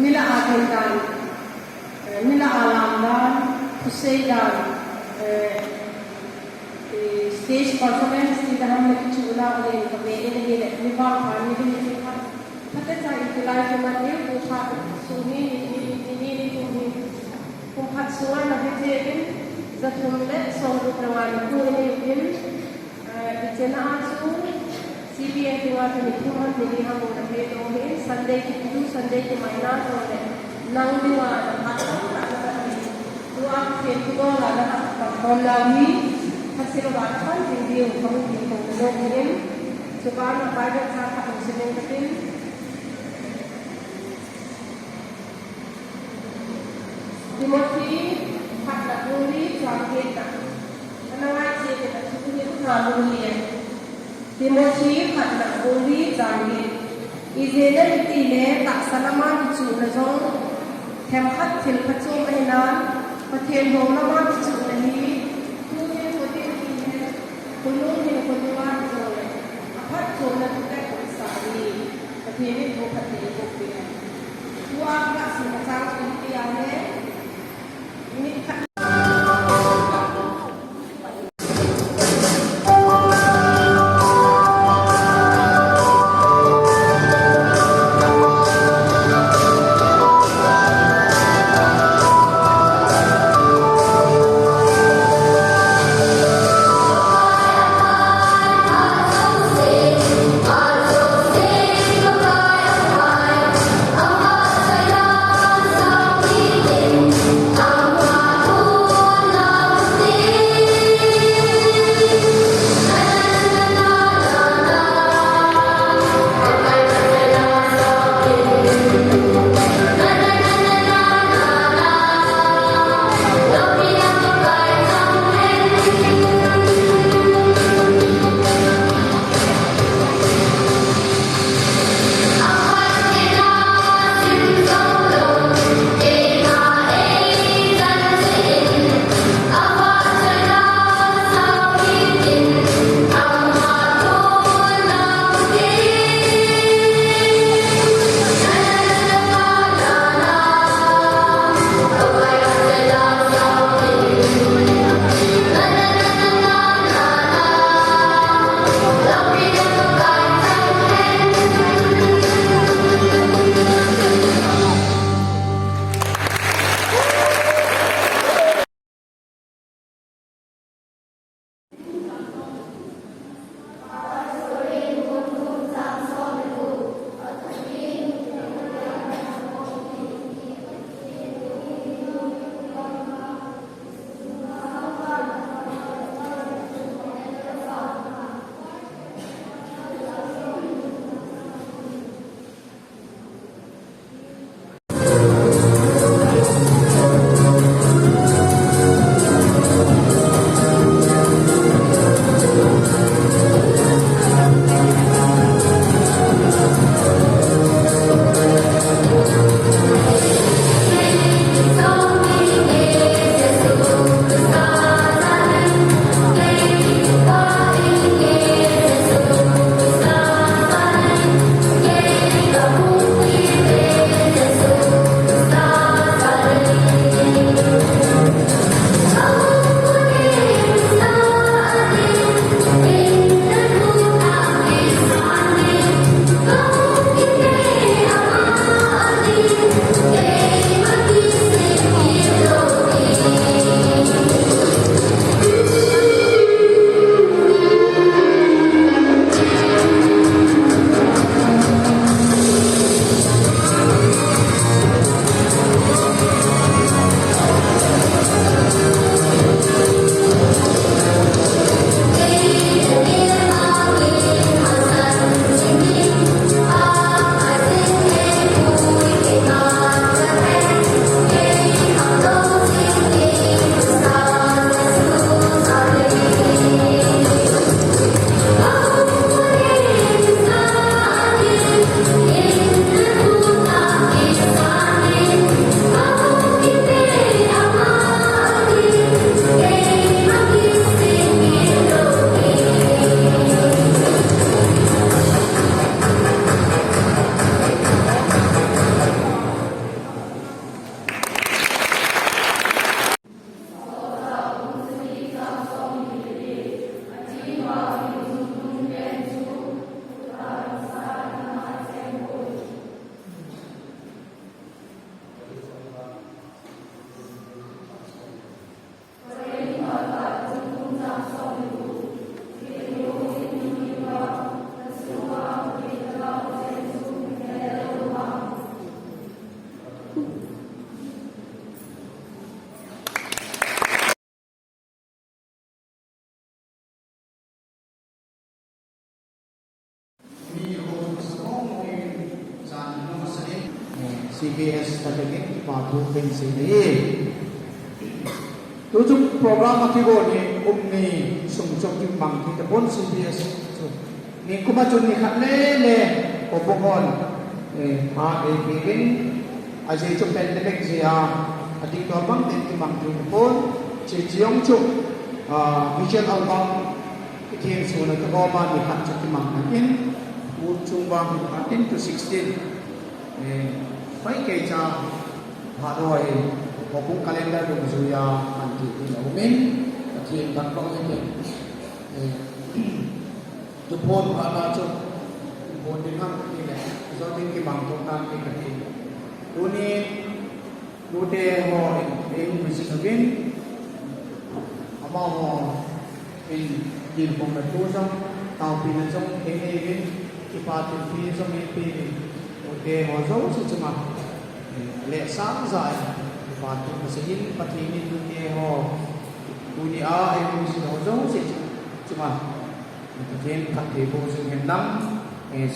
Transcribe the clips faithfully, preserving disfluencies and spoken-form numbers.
Mila a thei dan, eh, mila a lam dan, thusei dan, eh, eh, stage performance ti dan ham na kichu la le ka be in hi le, mi vangpha mi ding chu kha. Phatecha in tulai chu man deu tu kha su ni ni ni ni ni ni tu ni. Kum khat sunga na he che in, za thum le som ruk na wan tu ni in. Eh, i chena a chu, C B N dinga chu ni thum ham ni li ham u na he dong hi, Sunday ki tu, Sunday ki mai na chu le, nang dinga na phat tam tak na ni. Tua Pathen thu dol a na phat tam khom na hi, phat sila wa na phat ding diu, phat ding diu, phat ding diu. Chuba na Bible cha phat ding sin ding ka tin. Timothy khatna bung li chang getna. Ana ngai che te na chu ni ku na bung li. Timothy khatna bung li chang get. Ijeh inem itile tahsa lama kichuhna jong themkhat thil phachom ahi nan, Pathen hou lama kichuhna hi, tu hin kotin ti le, konung hin konung a jong le, aphatchomna thu tah koi sa hi, Pathen in thu phatthei eiboh peh. Tua ka sim a chang chu hiti ahi. Minute khat. C B S ta dingin kipa thu kahin sei ahi. Tuchung program a kigon hi um ni sung chu kimang thei tapon C B S chu. Nikum a chun nikhat lele, houbung hon, eh, pha eipeuvin, ajeh chu pandemic jeh a, ading dol bang tah in kimang thei tapon, hiche jong chu, ah, visual album, Pathen suna kagom a nikhat chu kimang in, u chung vang thirteen to sixteen. Eh, hoi kei cha, phat hoi, houbung calendar dungjuia, man ti tin aumin, Pathen thangvah in, eh, tuphon phat na chu, tuphon ding ham ti le, jo ding kimang thei tan ti kati. Tuni, Nute ho in, in visit uvin, amaho in, in pong na tu jong, taopina jong, in, in, in, kipa thilpeh jong, in, peh in, nute ho jouse chunga, eh, lhasam ja in, kipa thu kasei in, Pathen in nute ho, tuni a, in visit ho jouse chunga, Pathen phatthei boh jing hen lang, eh,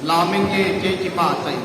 Lamin e, kei kipah tai.